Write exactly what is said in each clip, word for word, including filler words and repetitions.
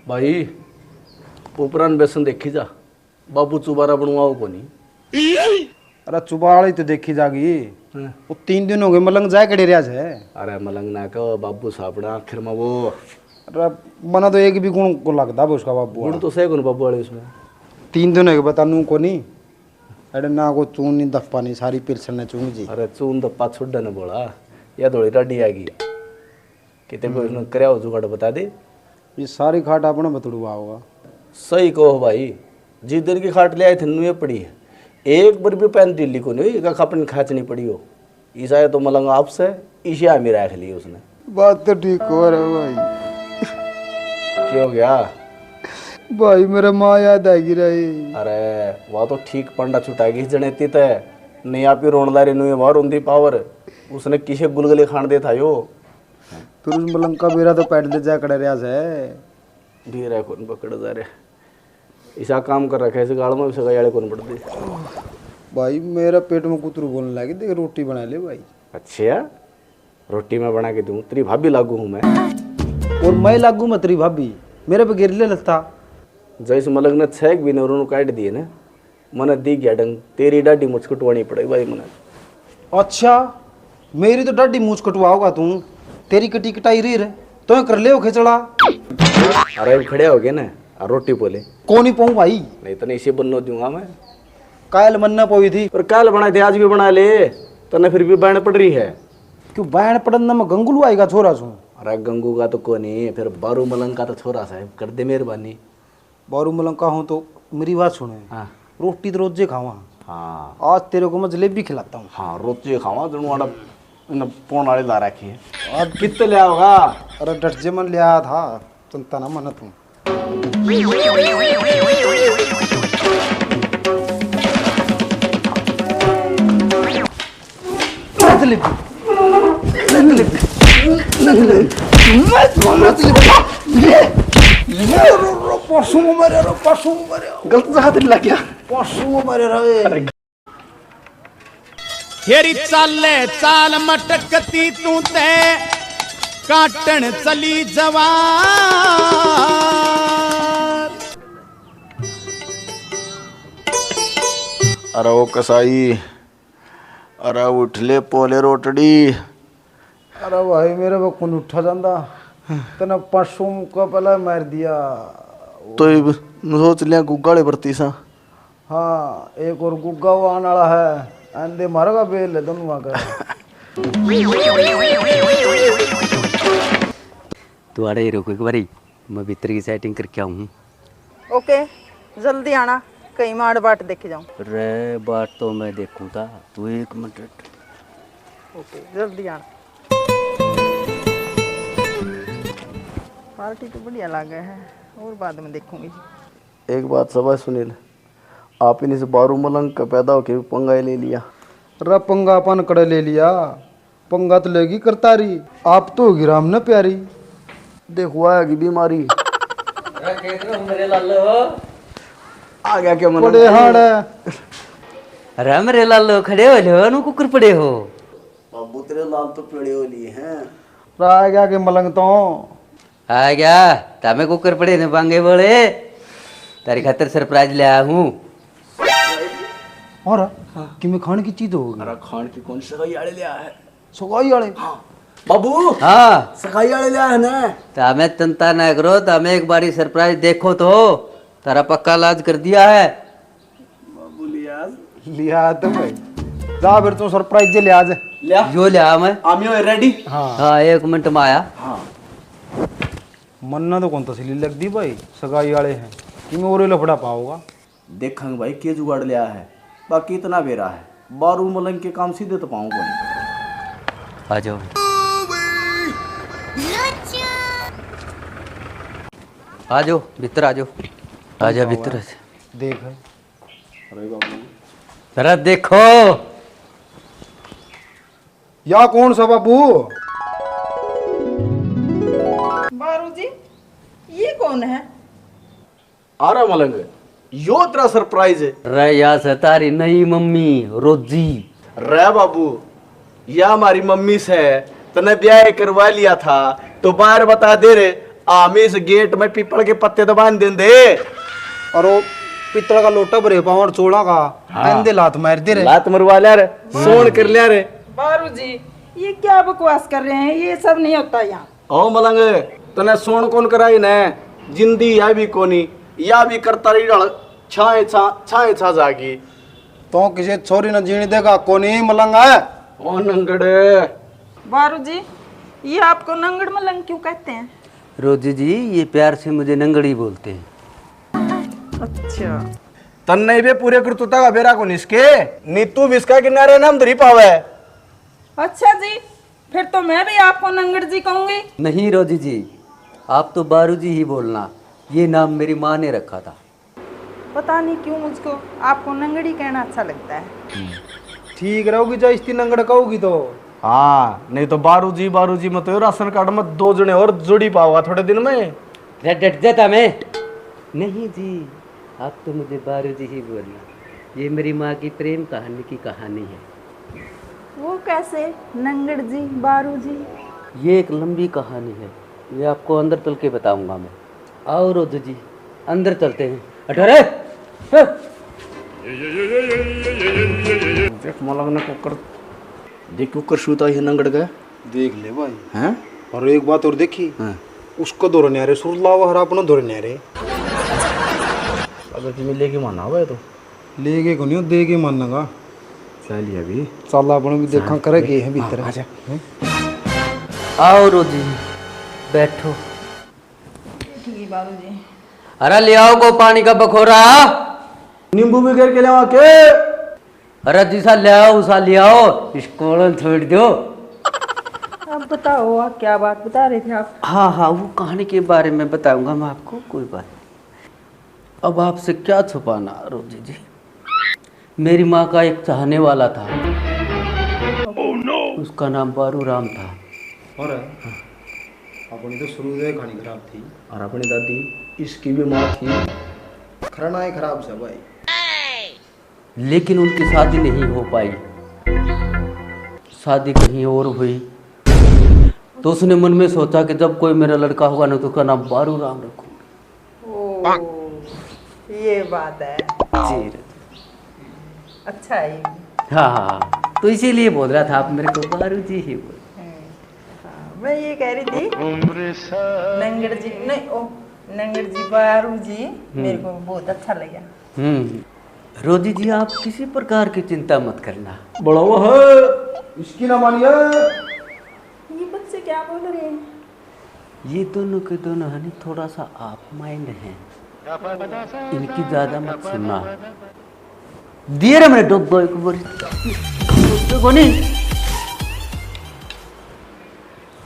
भाई, ऊपरान बेसन देखी जा, बाबू चुबारा बनवाओ कोनी। अरे चुबारा ही तो देखी जागी। हाँ। वो तीन दिन हो गए, मलंग जाए कड़े रहा है। अरे मलंग ना कहो, बाबू सापड़ा आखिर में वो। अरे मना तो एक भी गुण को लगता बे उसका बाबू गुण वाला। तो सही गुण बाबू वाले उसमें। तीन दिन हो गए, बता नू कोनी। अरे ना को चून नहीं धप्पा नहीं, सारी पिलसन ने चूंग जी। अरे चून धप्पा छोड़ ने बोला, या थोड़ी डाडी आ गई। कितने कोई उसने करया हो जुगाड़ बता दे। ये सारी खाट आपने बतड़ुआ होगा। सही कहो भाई, जिस दिन की खाट ले आए थे नुए पड़ी है, एक बार भी पैन ढीली को नहीं हुई, का खपन खाचनी पड़ी हो। ईसा तो मलंग आपसे, इसे आमी रख ली उसने। बात तो ठीक हो रहा भाई। क्या हो गया? भाई मेरा माँ याद आ गई रही। अरे वह तो ठीक पंडा छुटा गई जनेती ते, नहीं आप ही रोन ला रही नुए वह रोंदी पावर। उसने किसे गुलगुले खान दे था यो। तू उस मलंग का बेरा तो पैड ले जा कड़ा रहा है। बेरा कौन पकड़ जा रहा? इसा काम कर रखा है, इस गाल में भी सगाई वाले कौन पड़ते? भाई मेरा पेट में कुतरू बोलने लगे, देख रोटी बना ले भाई। अच्छा, रोटी मैं बना के दूं? तेरी भाभी लागू हूँ मैं। और मैं लागू मैं तेरी भाभी? मेरे पे गिर ले लगता। जैसे मलंग ने छह भी ने काट दिए ना, मने दी गया डंग, तेरी डाडी मुझ कटवानी पड़ेगी भाई मने। अच्छा, मेरी तो डाडी मूछ कटवाओगा तू, तेरी कटी कटाई रीर, तो कर ले खेचड़ा। अरे खड़े हो गए ना, आ रोटी पोले। कोनी पाऊं भाई। नहीं तो नहीं इसे बननो दूंगा मैं। काल मन्ना पोई थी। और काल बनाई थी, आज भी बना ले, तन्ने फिर भी बैन पड़ रही है। क्यों बैन पड़न में गंगू लुआएगा छोरा सू? अरे गंगू का तो कोनी, फिर बारू मलंग का तो छोरा सा है, कर दे मेहरबानी। बारू मलंग का हूँ तो मेरी बात सुने। हाँ। रोटी तो रोजे खावा। हाँ। आज तेरे को मैं जलेबी खिलाता हूँ। हाँ, रोजे खावा, जणू आड़ा न पौन वाले ला रखे हैं। आज कितने लिया होगा? अरे डट जे, मन लिया था, चिंता ना मन तू। मतलब, मतलब, मतलब, मैं तो मतलब, ये, ये रो, रो, पशु मरे, रो, पशु मरे। गलत जगह तो नहीं लग गया? पशु मरे रे। अरे। फेरी चाले चाल मटकती तू ते काटन चली जवार। अरे ओ कसाई, अरे उठ ले पोले रोटड़ी। अरे भाई, मेरे को कौन उठा जांदा? तने पासों मुक्का पहला मार दिया। तो इब सोच लिया गुग्गा वाले भर्ती सा। हाँ, एक और गुग्गा वो आने वाला है। आंदे मारेगा बेल है दोनों आकर। तू आड़े ही रुक एक बारी, मैं भीतर की सेटिंग करके आऊँ हूँ। ओके, जल्दी आना, कहीं माड़ बाट देखे जाऊँ। रे, बाट तो मैं देखूँ था, तू एक मिनट। ओके, जल्दी आना। पार्टी तो बढ़िया लागे है, और बाद में देखूंगी। एक बात सै भाई सुनील, आप इन्हीं से बारू मलंग का पैदा होके भी पंगा ही ले लिया। रे पंगा अपन कड़े ले लिया, पंगा तो लेगी करतारी, आप तो होगी राम न प्यारी। देखो आएगी बीमारी। अरे खेत में मेरे लालो हो। आ गया क्या मन? बड़े हाड़ है। अरे मेरे लालो खड़े हो लो, नु कुकर पड़े हो। बाबू तेरे लाल तो पेड़े हो लिए हैं। आ गया के मलंग तो। आ गया, तामे कुकर पड़े ने बांगे बोले। तारी खातर सरप्राइज ले आया हूँ। और हाँ। कि मैं खान की चीज होगी? अरे खान की कौन सगाई आले ले आया है? सगाई आले? हाँ। बाबू। हाँ। सगाई आले ले आया है ना? तामे चिंता ना करो, तामे एक बारी सरप्राइज देखो तो, तारा पक्का इलाज कर दिया है। बाबू लियाज। लिया तो भाई। जा फिर तू सरप्राइज जे लियाज। लिया। यो लिया मैं। आमियो है रेडी। हाँ। हाँ, एक मिनट में आया। हाँ। मन्ना तो कौन तसली लगदी भाई, सगाई वाले हैं। कि मैं और ही लफड़ा पाओगा। देखांगे भाई के जुगाड़ लिया है। बाकी इतना बेरा है। बारू मलंग के काम सीधे तो पाऊँ कोनी। आ जाओ। आ जाओ, भीतर आ जाओ। आ जा भीतर आ जा। देख। अरे बाबू। जरा देखो। या कौन सा बाबू? बारू जी, ये कौन है? आरा मलंग, यो तेरा सरप्राइज है। रे या से तारी नई मम्मी, रोजी। रे बाबू, या हमारी मम्मी से, तने ब्याह करवा लिया था तो बाहर बता दे रे, हम इस गेट में पीपल के पत्ते तो बांध देंदे। और वो पीतल का लोटा भरे पावण चोला का, हाँ। आंदे लात मार दे रे। लात मरवा लिया रे, सोन कर लिया रे। बारू जी, ये क्या बकवास कर रहे हैं? ये सब नहीं होता यहाँ। ओ मलंग, तने सोन कौन कराई ने? जिंदी या भी कोनी, या भी करता रही ढल, छाए छा, छाए छा जागी। तो किसी छोरी ने जीने देगा कोनी मलंग है। ओ नंगड़े। बारू जी, ये आपको नंगड़ मलंग क्यों कहते हैं? रोजी जी, ये प्यार से मुझे नंगड़ी बोलते हैं। अच्छा। तन्ने बे पूरे करतूता का बेरा को निसके, नीतू विस्का किनारे नाम धरी पावे। अच्छा जी, फिर तो मैं भी आपको नंगड़ जी कहूंगी। नहीं रोजी जी, आप तो बारू जी ही बोलना, ये नाम मेरी माँ ने रखा था। पता नहीं क्यों मुझको आपको नंगड़ी कहना अच्छा लगता है। ठीक रहोगी जो इस नंगड़ कहोगी तो। हाँ, नहीं तो बारू जी, बारू जी मत हो, राशन कार्ड में दो जने और जोड़ी पाओगा थोड़े दिन में। रे डट जाता मैं। नहीं जी, आप तो मुझे बारू जी ही बोलना। ये मेरी माँ की प्रेम कहानी की कहानी है। वो कैसे नंगड़ जी, बारू जी? ये एक लंबी कहानी है, ये आपको अंदर चल के बताऊंगा मैं। आओ रोजू जी, अंदर चलते हैं। हटो रे। देख मलंग ने कुकर, देख कुकर सूता है नंगड़ के। देख ले भाई। हैं? और एक बात और देखी, हाँ। उसको धोरे न्यारे सुर लावा और अपना धोरे न्यारे। अगर तुम्हें लेके माना हुआ है तो। लेके को नहीं, दे के मानूंगा। चल ये भी। चल अपन भी देखा हाँ, करे के है भीतर। हाँ, आजा। हैं? आओ रोजी, बैठो। ठीक है बारू जी। अरे ले आओ को पानी का बखोरा। नींबू भी गिर के ले आवा के? अरे जिसा ले आओ, उसा ले आओ, इसको छोड़ दो। अब बताओ, आप क्या बात बता रहे थे आप? हाँ, हाँ, वो कहानी के बारे में बताऊंगा मैं आपको, कोई बात नहीं। अब आपसे क्या छुपाना, रोजी जी, मेरी माँ का एक चाहने वाला था। Oh no! उसका नाम बारू राम था। और अपनी तो शुरू से कहानी खराब थी। और अपनी दादी, इसकी भी माँ थी। खरना ही खराब से भाई। लेकिन उनकी शादी नहीं हो पाई। शादी कहीं और हुई तो उसने मन में सोचा कि जब कोई मेरा लड़का होगा ना तो उसका नाम बारू राम रखूंगी। ओ, ये बात है। जी। अच्छा है ये। हाँ, हाँ, हाँ। तो इसीलिए बोल रहा था आप मेरे को बारू जी ही बोल। हम्म। हाँ, मैं ये कह रही थी, नंगड़ जी, नहीं, ओ, नंगड़ जी, बारू जी, हम्म। मेरे को बहुत अच्छा लगा। हम्म। रोजी जी, आप किसी प्रकार की चिंता मत करना। बड़ा वो है, इसकी ना मानिए। ये बच्चे क्या बोल रहे हैं? ये दोनों के दोनों है नी, थोड़ा सा आप माइंड हैं, इनकी ज्यादा मत सुनना। दिए रे मैंने डब्बा एक बार। कोनी।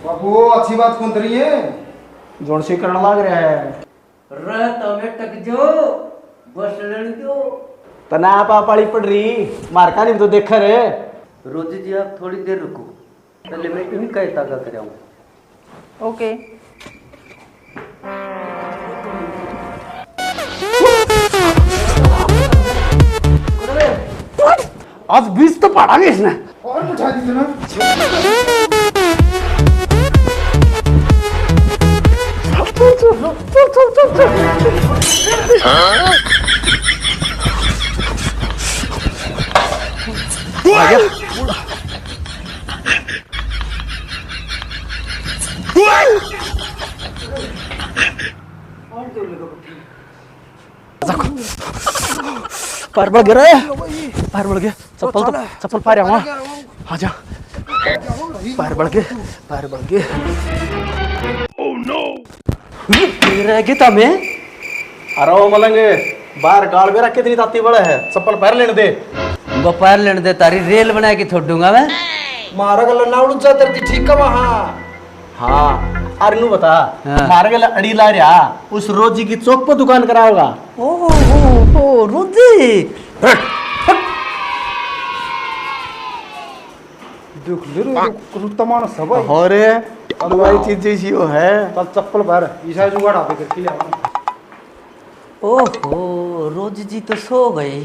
बाबू, अच्छी बात कौन करी है? जोन से करण लाग रहा है। रह तो मैं टक जो, बस लड़ दो। तना आप आप वाली पड़ रही, मार का नहीं तो देख रे। रोजी जी, आप थोड़ी देर रुको, पहले मैं इनका ही तागा कराऊं। ओके। आज बीस तो पाड़ांगे इसने। और बुझा दी ना। पैर बढ़ गया रे, पैर बढ़ गया। चप्पल तो, चप्पल पा रहा हूँ। आजा। पैर बढ़ गए, पैर बढ़ गए। रह गए तमे। अरे ओ मलंग, बाहर गाल बेरा कितनी ताती बड़ा है, चप्पल पैर लेने दे। वो पैर लेने दे, तारी रेल बना के छोड़ूंगा मैं। मारा गल ना उड़ जा, तेरी ठीक है वहाँ। हाँ, अरे नू बता, हाँ। मारे गल अड़ी ला रहा, उस रोजी की चौक पर दुकान कराओगा? ओ, ओ, ओ, रोजी। हट, हट। देख ले रे, रुक, रुक, तमान सब है। हो रे, चल हलवाई भाई। चीज जैसी वो है। चल चप्पल पहन, ईसा जुगाड़ हाथ करके ले आऊंगा। ओहो, रोजी जी तो सो गए।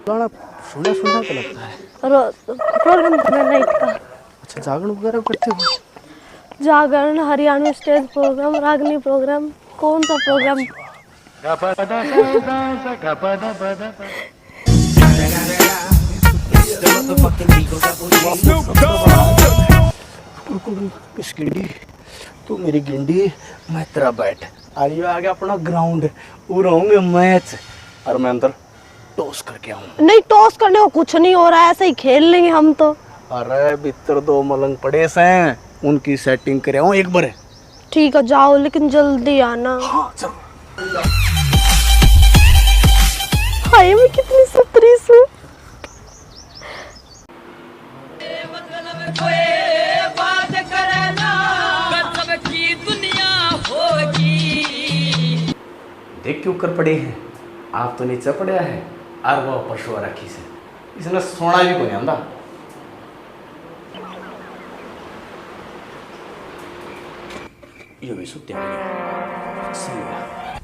गाना सुना सुना तो लगता है। रो-, प्रॉब्लम तो नहीं इतना। जागरण वगैरह करते हो? जागरण, हरियाणवी स्टेज प्रोग्राम, रागनी प्रोग्राम, कौन सा प्रोग्राम? रुक, रुक, रुक, मिस गिंडी, तू मेरी गिंडी, मैं तेरा बैट। और ये आ गया अपना ग्राउंड, वो रहोगे मैच। और मैं अंदर टॉस करके आऊं। नहीं, टॉस करने को कुछ नहीं हो रहा है, ऐसे ही खेल लेंगे हम तो। अरे, भीतर दो मलंग पड़े सैं, उनकी सेटिंग करे आऊं एक बार। ठीक है, जाओ, लेकिन जल्दी आना। हाँ, चलो। हाय, मैं कितनी सुथरी सूं। देख के ऊपर पड़े हैं, आप तो नीचे पड़ा है, और वो ऊपर सो रखी से, इसने सोना भी कोनी आंदा। यो भी सुत्या हो गया। सही है।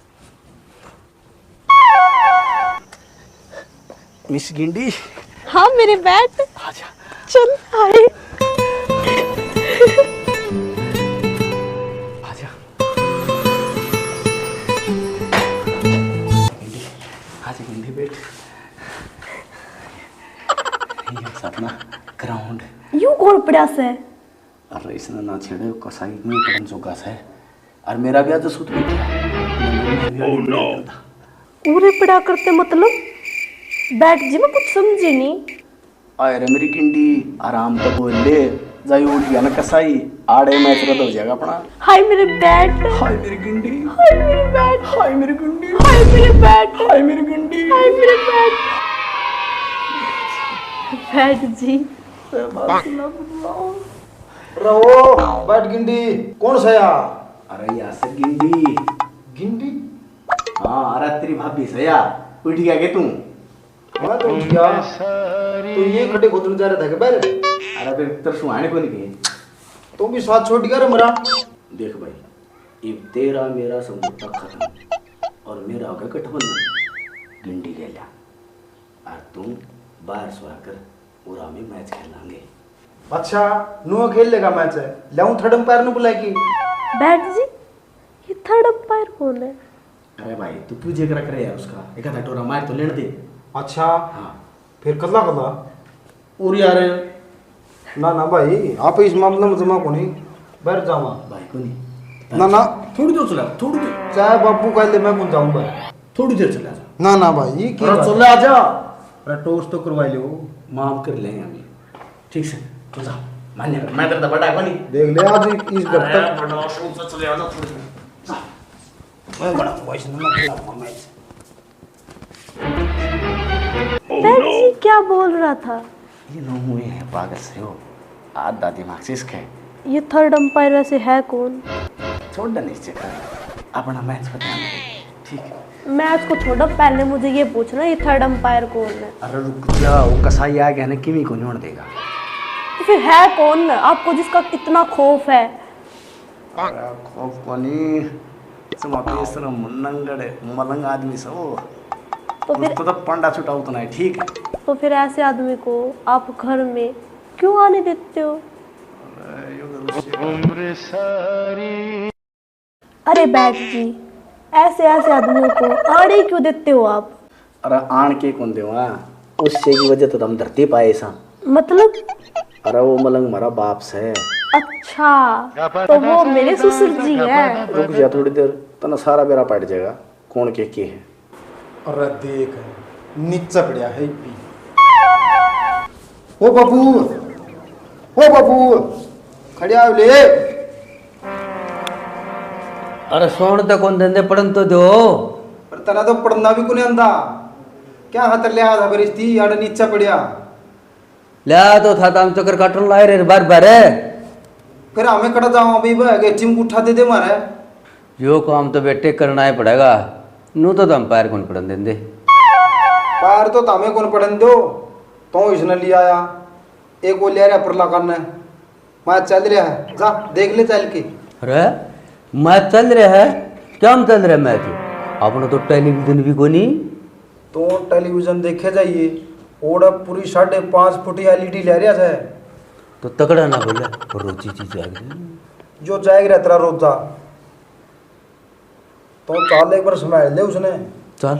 मिस गिंडी। हाँ, मेरे बैट। आजा। चल, आए। आजा। गिंडी, आजा गिंडी, बैठ। ये सपना ग्राउंड। यू कौन पड़ा से? अरे इसने ना छेड़े, कसाई में पड़न जोगा से। और मेरा भी आज सूत भी गया। Oh no! उरे पड़ा करते मतलब? बैट जी, मैं कुछ समझी नहीं। आए रे मेरी गिंडी, आराम तो बोल ले। जाई उठ गया ना कसाई, आड़े मैच रद्द हो जाएगा अपना। हाय मेरे बैट। हाय मेरी गिंडी। हाय मेरे बैट। हाय मेरी गिंडी। हाय मेरे बैट। हाय मेरी गिंडी। हाय मेरे बैट। बैट जी। ए, बात सुना, बुलाओ। रहो, बैठ गिंडी। कौन सा या? अरे या से गिंडी। गिंडी? हाँ, अरे तेरी भाभी से या। उठ गया के तू? मैं तो उठ गया। तो ये खड्डे खोदने जा रहा था के पहले? अरे फिर तेरे सुहाने को नहीं गए। तू भी साथ छोड़ गया रे मेरा। देख भाई, इब तेरा मेरा समझौता खत्म और मेरा हो गया गठबंधन। गिंडी गेल्या। और तू बाहर सोया कर और हमें मैच खेलांगे। अच्छा, नुआ खेल लेगा मैच? लाऊं थर्ड अंपायर ने बुला के? बैठ जी, ये थर्ड अंपायर कौन है? अरे भाई, तू क्यों जिक्र करे यार उसका? एक आधा टोरा मार तो लेने दे। अच्छा, हाँ। फिर कल्ला कल्ला? और यार, ना, ना भाई, आप इस मामले में जमा कोनी। बैठ जावा। भाई कोनी। ना, ना। थोड़ी देर चला, थोड़ी देर। चाहे बापू कह ले, मैं कौन जाऊं भाई। थोड़ी देर चला जा। ना, ना भाई, ये क्या अरे बात? चला जा। अरे टॉस तो करवा लो। माफ कर लेंगे हम। ठीक से, तू जा। मान्य कर, मैं तेरे तो बड़ा कोनी। देख ले आज इस घर अरे तक। बड़ा शौक से चले आ जा थोड़ी देर। जा। मैं बड़ा वॉइस ना खिलाऊंगा मैं। Oh, बैठ no! जी, क्या बोल रहा था? ये नो हुए हैं पागल से हो, आधा दिमाग से इसका है। ये थर्ड अंपायर वैसे है कौन? छोड़ दे, नहीं चेक कर, अपना मैच बताना, ठीक है? मैच को छोड़ो, पहले मुझे ये पूछना, ये थर्ड अंपायर कौन है? अरे रुक जा, वो कसाई आ गया ना, किमी को नहीं होने देगा। तो फिर है कौन आपको, जिसका इतना खौफ है? अरे खौफ कोनी, तुम बेशरम नंगड़ मलंग आदमी सो। तो फिर उसको तो पंडा छुटा उतना है, ठीक है? तो फिर ऐसे आदमी को आप घर में क्यों आने देते हो? अरे, यो तो रुस्से। अरे बैठ जी, ऐसे ऐसे आदमियों को आने ही क्यों देते हो आप? अरे आन के कौन देवा, उससे की वजह तो हम धरती पाए सा। मतलब? अरे वो मलंग हमारा बाप से। अच्छा, तो वो मेरे ससुर जी हैं। रुक जा थोड़ी देर, तना सारा बेरा पड़ जाएगा, कौन के के है। अरे देख, नीचे पड़या है पी। ओ बाबू, ओ बाबू, खड़े आओ ले। अरे सोण तो कौन देंदे, पढ़न तो दो। पर तने तो पढ़ना भी कोनी आंदा। क्या खातर ले आया था फिर इस ती, आड़े नीचे पड़या? ले तो था, ताम चक्कर काटन लाए रे बार बार। फिर हमें कड़ा जावा भी बह गए, टीम को उठा दे दे मारे। यो काम तो बेटे करना ही पड़ेगा, नू तो तम पैर कौन पड़न देंदे। पैर तो तामे कौन पड़न दो, तो इसने ले आया, एक वो ले रहा परला करने। मैच चल रहा है, जा देख ले चल के। अरे, मैच चल रहा है? क्या में चल रहा है मैच? अपना तो टेलीविजन भी कोनी। तो टेलीविजन देखे जाइए, ओड़ा पूरी साढ़े पाँच फुट एलईडी ले रहा है। तो तगड़ा ना बोले, रोजी जी जाग रही। जो जाग रहा तेरा रोजा, तो चाल एक बार संभाल ले उसने। चल।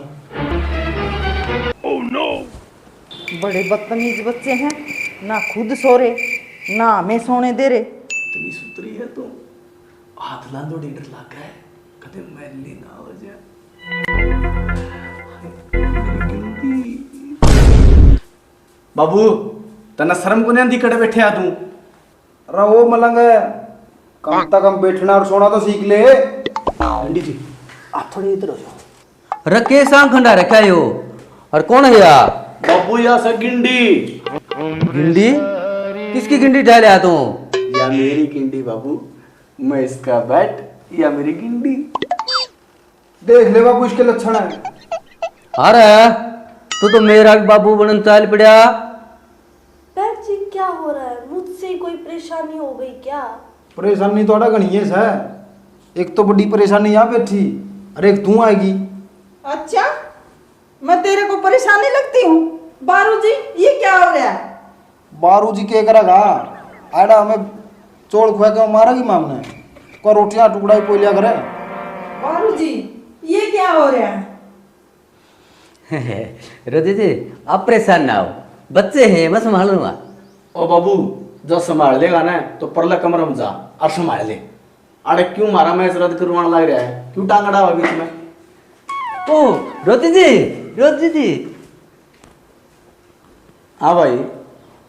बड़े बदतमीज बच्चे हैं, ना खुद सो रहे, ना हमें सोने दे रहे। इतनी सुतरी है तू, हाथ लांदो डर लग गए, कदे मैली ना हो जा। बाबू, तन्ने शर्म को नहीं आंदी, कड़े बैठे आ तू? अरे ओ मलंग, कम से कम बैठना और सोना तो सीख ले। पंडित जी, आप थोड़े इधर हो जाओ। अरे के सांग खंडा रखा है यो? और कौन है या? बाबू, या से गिंडी। गिंडी? किसकी गिंडी डाल आ तू? या मेरी गिंडी बाबू, मैं इसका बैट, या मेरी गिंडी। देख ले बाबू, इसके लक्षण है। अरे, तू तो मेरा भी बाबू बनन चाल पड़ा। बैठ जी, क्या हो रहा है? मुझसे ही कोई परेशानी हो गई क्या? परेशानी तो अड़ा घणी है सै। एक तो बड़ी परेशानी यहाँ बैठी, अरे एक तू आएगी। अच्छा, मैं तेरे को परेशानी लगती हूँ? बारू जी, ये क्या हो रहा है? बारू जी के करेगा? आड़ा हमें चौल खुआ के मारेगी मामने। को रोटियां टुकड़ा ही पोई लिया करे। बारू जी, ये क्या हो रहा है? रोजी जी, आप परेशान ना हो, बच्चे हैं, मैं संभालूंगा। ओ बाबू, जब संभाल लेगा ना, तो परला कमरा में जा और संभाल ले। अरे क्यों मारा मैच रद्द करवाने लग रहा है, क्यों टांगड़ा हुआ बीच में? ओ, रोजी जी, रोजी जी। हाँ भाई,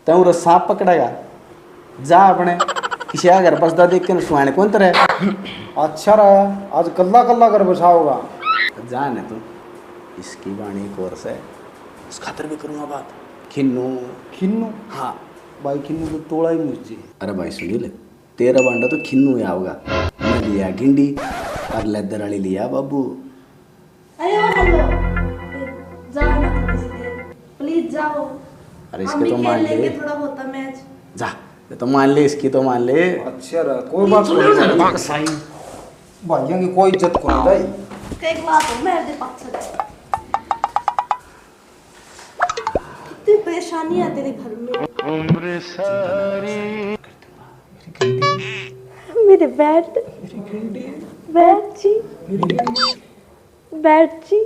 तू रे सांप पकड़ेगा, जा अपने किसी का घर बसदा देख के न सुहाने कौन तरह। अच्छा रहा, आज कल्ला कल्ला घर बसाओगा। जा न तू, इसकी बाणी एक और से, इस खातर भी करूँगा बात। खिन्नू। खिन्नू? हाँ। भाई खिन्नू तो तोड़ा ही मुझे। अरे भाई सुनील, तेरा बांडा तो खिन्नू ही आओगा। मैं लिया गिंडी और लेदर वाली लिया बाबू। अरे ओ हेलो, जाओ ना थोड़ी सी देर, प्लीज जाओ। अरे इसके हम भी तो खेल मान ले। लेंगे थोड़ा बहुत मैच। जा, ये तो मान ले, इसकी तो मान ले। अच्छा रहा, कोई बात नहीं। भाइयों की कोई इज्जत को नहीं भाई। एक बात हो, मैं दे पाछे। कितनी परेशानी है तेरे घर में। मेरे बैट, बैट जी, बैट जी।